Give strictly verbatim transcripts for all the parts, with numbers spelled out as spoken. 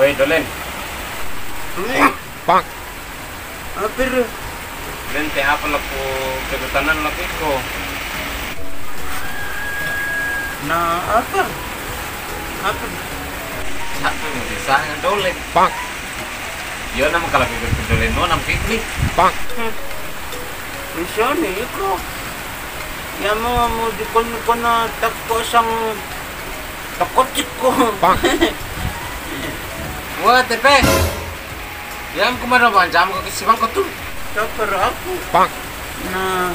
Oi, Dolen. Pak. Apa? Dolen, te apa laku kekutanan laku iko? Na, apa? Apa? Apa yang bisa Dolen? Pak. Iyo, nama kala pipir peduli no, nama pipir. Pak. Hmm. Iso ni iko. Iya mo, mo dikon-dikon na tako sang tako tiko. Pak. Wa, Tepe. Iya mo kumaro bang jam ko kisi bang ko tu. Tapar aku. Pak. Na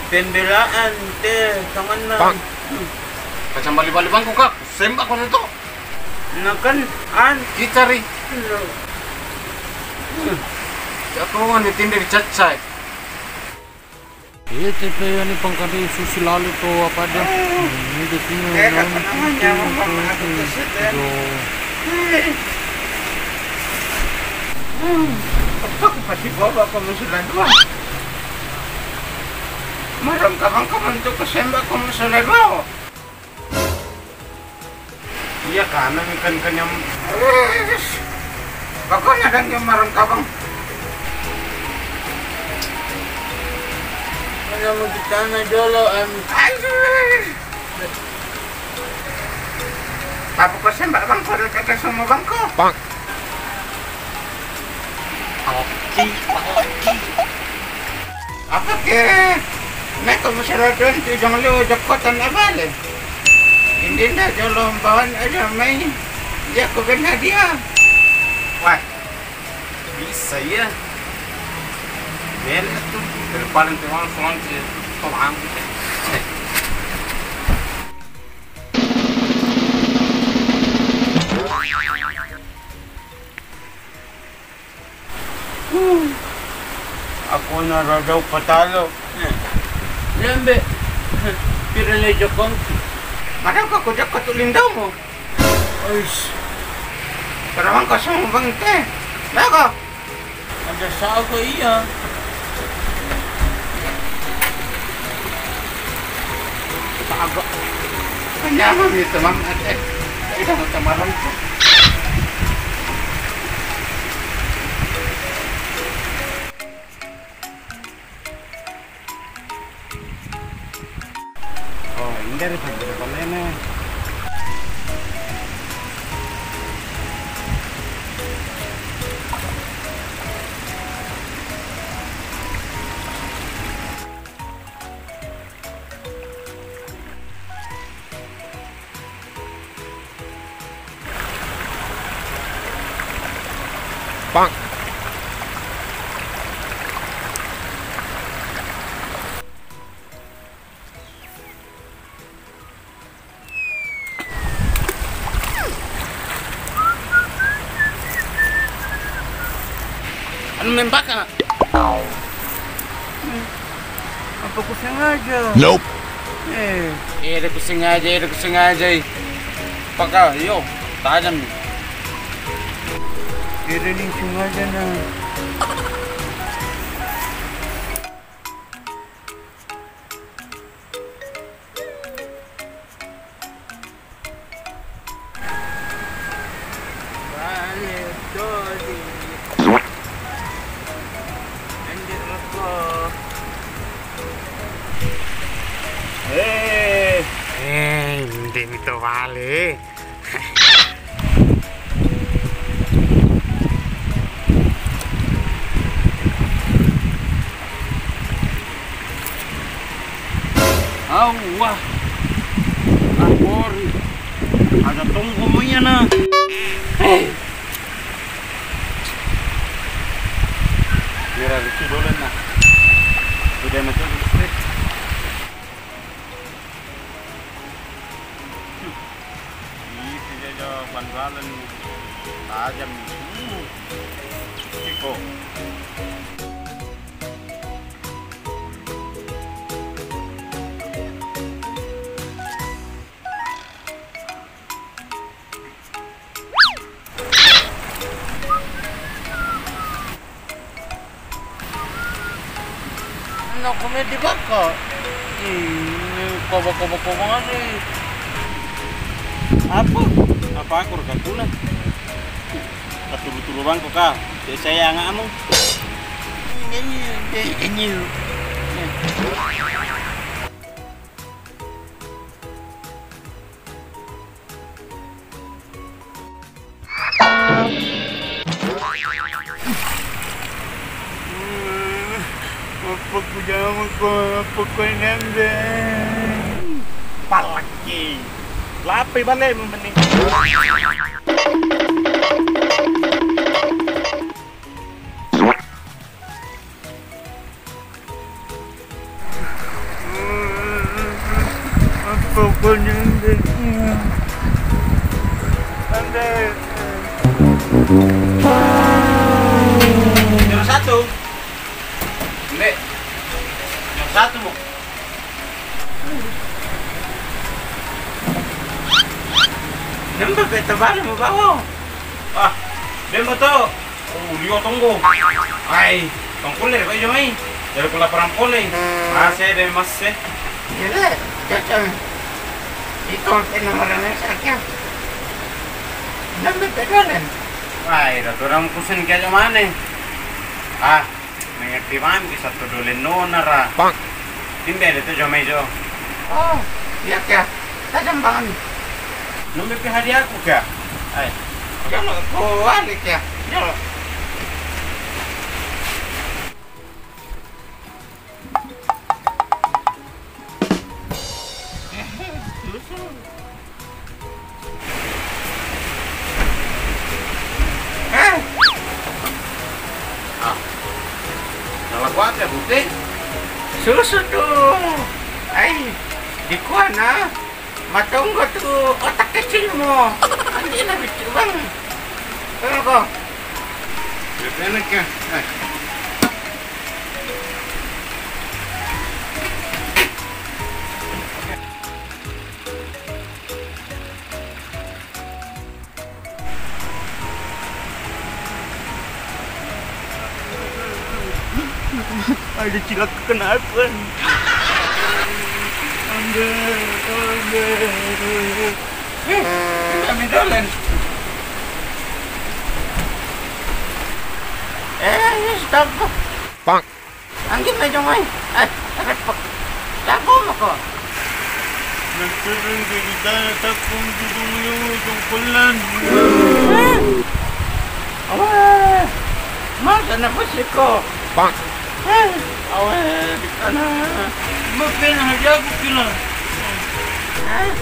pembelaan te tangan na. Pak. Hmm. Kacang bali-bali bang ko kak. Semba ko tu. Na kan an. Ki cari. Iya ko ni tindiri cacai. Iya, Tepe, iya ni pangkade susi lalu to apa dia. Ini dia punya. Apa ko pati bawa ko musulan dua. Marong kabang-kabang tu ko semba ko musulan dua. Iya, kana mi kan kanyang. Bako na kan kanyang marong kabang. Kana mo kita na jolo, em. Apa ko semba bang ko, ada kata semua bang ko. Pak. Oke, oke. Apa ke? Nai ko musulan dua tu jong lu jakotan apa le? Indi nda jolo bawan aja mai. Iya ko ben hadiah. Wah. Bisa iya. Bel tu. Pero paling tuan suan si tuan. Ako na radau patalo. Lembe. Pira le jakong. Madau ka ko jakong tu lindau mo. Ais. Karawang ka song bang te. Lako. Ada sa ko iya. Tago. Kanya mo mi tamam ate. Ito mo tamaran ko. Oh, ini dari pagi ko lene. Pak. Anu membaka. Apa ko sengaja? Nope. Eh. Eh, ada ko sengaja, ada ko sengaja. Paka, yo, tajam. Ada ni sengaja na. Tuvale. Awa. Akori. Ada tongko mo iyan na. Hei. Mira, Ricky, dolen na. Udah masuk listrik. Ih, si Jojo, ban balen tajam. Hmm. Kiko. Nako me di baka. Ih, koba, koba, koba ngasi. Apa? Apa aku rekakuna? Katulu-tulu bangko ka. Saya nga anu. Apa ku jamu ko, apa ku nende? Palaki. Lapi bale meni. Nomor satu. Nde. Nomor satu mo. Nembe pe tabale mo bawo. Ah, demo to. Oh, liyo tongko. Ai, tongko le, ba yo mai. Dari kula parang pole. Mase de mase. Jele, cocok. Iko pe nomor ne sakya. Nembe pe dolen. Ai, da dorang kusen kya jamane. Ah, mengerti ban ki satu dolen no nara. Bang. Timbe de to jo mai jo. Oh, iya kya? Tajam banget. Nung pipi hadiahku kya? Ai. Jalo, ko wali kya? Jalo. Eh? Ah. Nala kuat ya, bute? Susu tu. Ai, di kuat na. Matunggu tu otak kecil mo. Andi na bicu bang. Tunggu ko. Biar enak ya. Eh. Ada cilaka kenapa? Ambe, ambe. Eh, ambe dolen. Eh, stop. Bang. Anggi mai jong mai. Eh, repot. Jago mako. Nagtereng ke kita takung tudung yo jong pelan. Eh. Awe. Masa na pasi ko. Bang. Eh, awe, di kana. Mapen haja ko kila. Eh.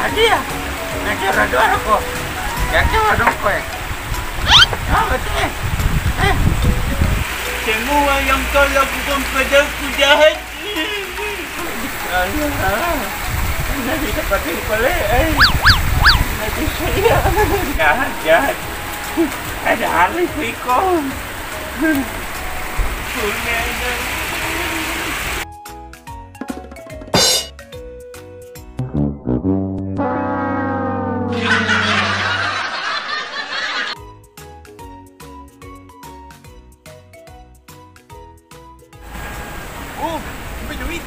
Adia. Naja rador ko. Ya ke wadong ko eh. Ah, betul eh. Eh. Semua yang kau lakukan padaku jahat. Alah. Nanti dapat pale, eh. Nanti saya. Jahat, jahat. Ada hari ku ikut. Sudah. Oh, ambe Joey.